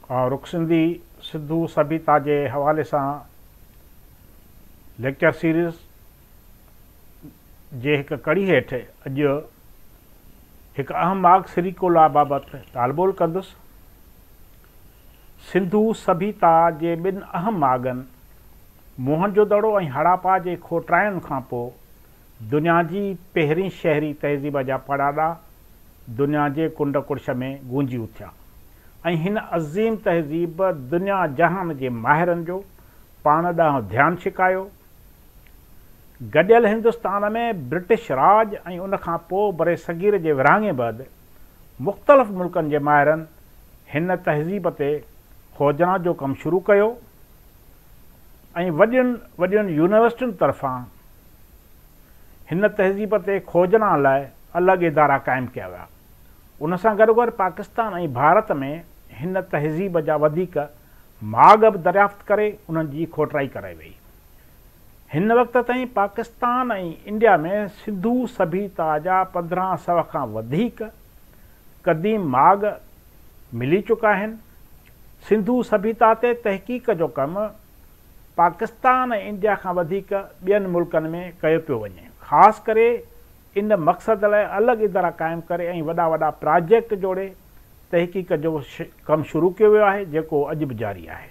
آئون رڪ سنڌي سنڌو سڀيتا جي حوالي سان ليڪچر سيريز جي هڪ ڪڙي هيٺ اڄ هڪ اهم ماڳ سريڪولا بابت ڳالهه ٻولهه ڪندس. سنڌو سڀيتا جي ٻن اهم ماڳن موهن جو دڙو ۽ هڙاپا جي کوٽراين کان پوء دنيا جي پهرين شهري تهذيب جا پڙاڏا دنيا جي ڪنڊ ڪڙڇ ۾ گونجي اٿيا ۽ هن عظيم تهذيب دنيا جهان جي ماهرن جو پاڻ ڏانهن ڌيان ڇڪايو. گڏيل هندستان ۾ برٽش راڄ ۽ ان کان پوء برصغير جي ورهاڱي بعد مختلف ملڪن جي ماهرن هن تهذيب تي کوجنا جو ڪم شروع ڪيو ۽ وڏين وڏين يونيورسٽين طرفان هن تهذيب تي کوجنا لاء الڳ ادارا قائم ڪيا ويا. ان سان گڏوگڏ پاڪستان ۽ ڀارت ۾ هن تهذيب جا وڌيڪ ماڳ به دريافت ڪري انهن جي کوٽرائي ڪرائي وئي. هن وقت تائين پاڪستان ۽ انڊيا ۾ سنڌو سڀيتا جا 1500 کان وڌيڪ قديم ماڳ ملي چڪا آهن. سنڌو سڀيتا تي تحقيق جو ڪم پاڪستان ۽ انڊيا کان وڌيڪ ٻين ملڪن ۾ ڪيو پيو وڃي. خاص ڪري ان مقصد لاء الڳ ادارا قائم ڪري ۽ وڏا وڏا پراجيڪٽ جوڙي تحقيق جو ڪم شروع ڪيو ويو آهي جيڪو اڄ به جاري آهي.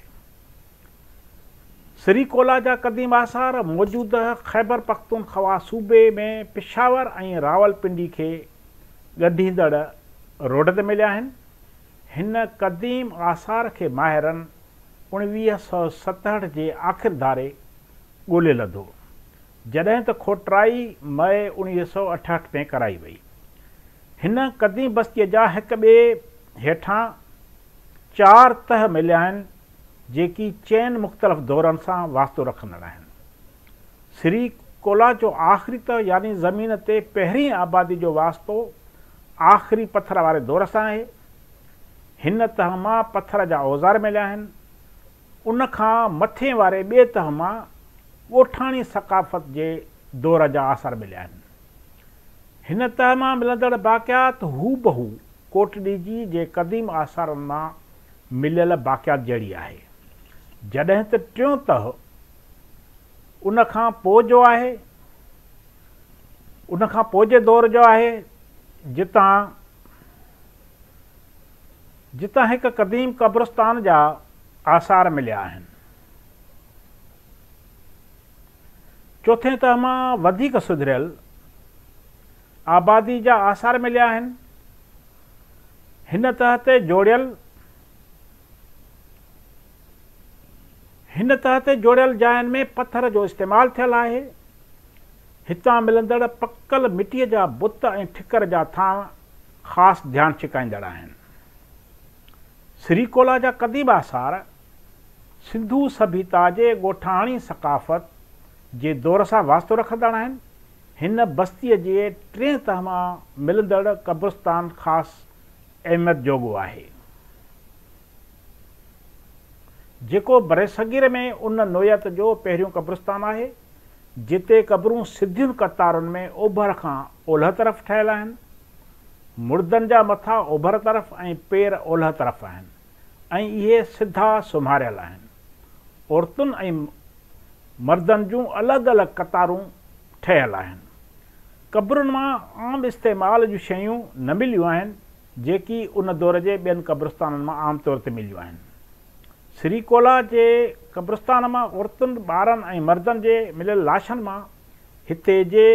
سري ڪولا جا قديم آثار موجوده خيبر پختونخوا صوبي ۾ پشاور ۽ راولپنڊي کي ڳنڍيندڙ روڊ تي مليا آهن. هن قديم آثار کي ماهرن 1967 جي آخر ڌاري ڳولي لڌو، جڏهن ته کوٽرائي مئي 1968 ۾ ڪرائي وئي. هن قديم بستيء جا هڪ ٻئي هيٺان چار تهه مليا آهن، جيڪي چئن مختلف دورن سان واسطو رکندڙ آهن. سري ڪولا جو آخري تهه يعني زمين تي پهرين آبادي جو واسطو آخري پٿر واري دور سان آهي. هن تهه مان پٿر جا اوزار مليا آهن. ان کان مٿي واري ٻئي تهه مان ڳوٺاڻي ثقافت جي دور جا آثار مليا آهن. هن تهه مان ملندڙ باقيات هوبهو ڪوٽڏيجي جي قديم آثارن مان مليل باقيات جهڙي آهي. جڏهن ته ٽيون تهه ان کان پوء جو آهي، ان کان پوء جي دور جو آهي، جتان جتان هڪ قديم قبرستان جا آثار مليا آهن. چوٿين تهه مان وڌيڪ سڌريل آبادي جا آثار مليا آهن. هن تهه تي جوڙيل هن تهه تي جوڙيل جاين ۾ پٿر جو استعمال ٿيل آهي. هتان ملندڙ پڪل مٽيء جا بت ۽ ٺڪر جا ٿانء خاص ڌيان ڇڪائيندڙ آهن. سريڪولا جا قديم آثار سنڌو سڀيتا جي ڳوٺاڻي ثقافت جي دور سان واسطو رکندڙ آهن. هن بستيء جي ٽئين تهه مان ملندڙ قبرستان خاص اهميت جوڳو آهي، جيڪو برصغير ۾ ان نوعيت جو پهريون قبرستان آهي، جتي قبرون سڌين قطارن ۾ اوڀر کان اولهه طرف ٺهيل آهن. مڙدن جا مٿا اوڀر طرف ۽ پير اولهه طرف آهن ۽ اهي سڌا سمهاريل آهن. عورتن ۽ مردن جون الڳ الڳ قطارون ٺهيل آهن. قبرن مان عام استعمال جون شيون نه مليون آهن، جيڪي ان دور جي ٻين قبرستانن مان عام طور تي مليون آهن. سري ڪولا جي قبرستان مان عورتن، ٻارن ۽ مردن جي مليل لاشن مان هتي جي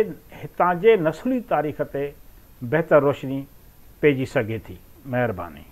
هتان جي نسلي تاريخ تي بهتر روشني پئجي سگهي ٿي. مهرباني.